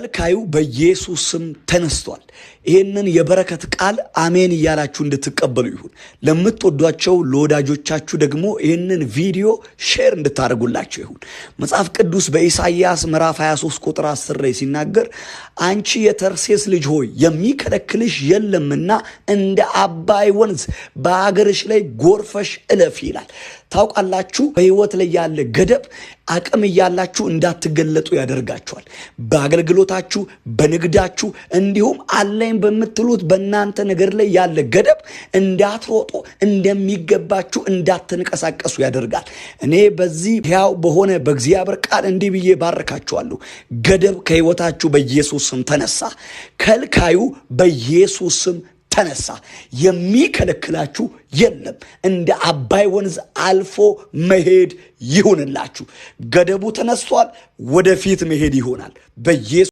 ከልካዩ በኢየሱስ ስም ተነስቷል። ይህንን የበረከት ቃል አሜን እያላችሁ እንድትቀበሉ ይሁን። ለምትወዷቸው ለወዳጆቻችሁ ደግሞ ይህንን ቪዲዮ share እንድታደርጉላቸው ይሁን። መጽሐፍ ቅዱስ በኢሳይያስ ምዕራፍ 23 ቁጥር 10 ላይ ሲናገር፣ አንቺ የተርሴስ ልጅ ሆይ፣ የሚከለክልሽ የለምና እንደ አባይ ወንዝ በአገርሽ ላይ ጎርፈሽ እለፊ ይላል። ታውቃላችሁ፣ በህይወት ላይ ያለ ገደብ አቅም እያላችሁ እንዳትገለጡ ያደርጋችኋል። በአገልግሎታችሁ፣ በንግዳችሁ፣ እንዲሁም አለኝ በምትሉት በእናንተ ነገር ላይ ያለ ገደብ እንዳትሮጡ፣ እንደሚገባችሁ እንዳትንቀሳቀሱ ያደርጋል። እኔ በዚህ ሕያው በሆነ በእግዚአብሔር ቃል እንዲህ ብዬ ባርካችኋለሁ። ገደብ ከህይወታችሁ በኢየሱስ ስም ተነሳ። ከልካዩ በኢየሱስ ስም ተነሳ። የሚከለክላችሁ የለም። እንደ አባይ ወንዝ አልፎ መሄድ ይሁንላችሁ። ገደቡ ተነስቷል። ወደፊት መሄድ ይሆናል። በኢየሱስ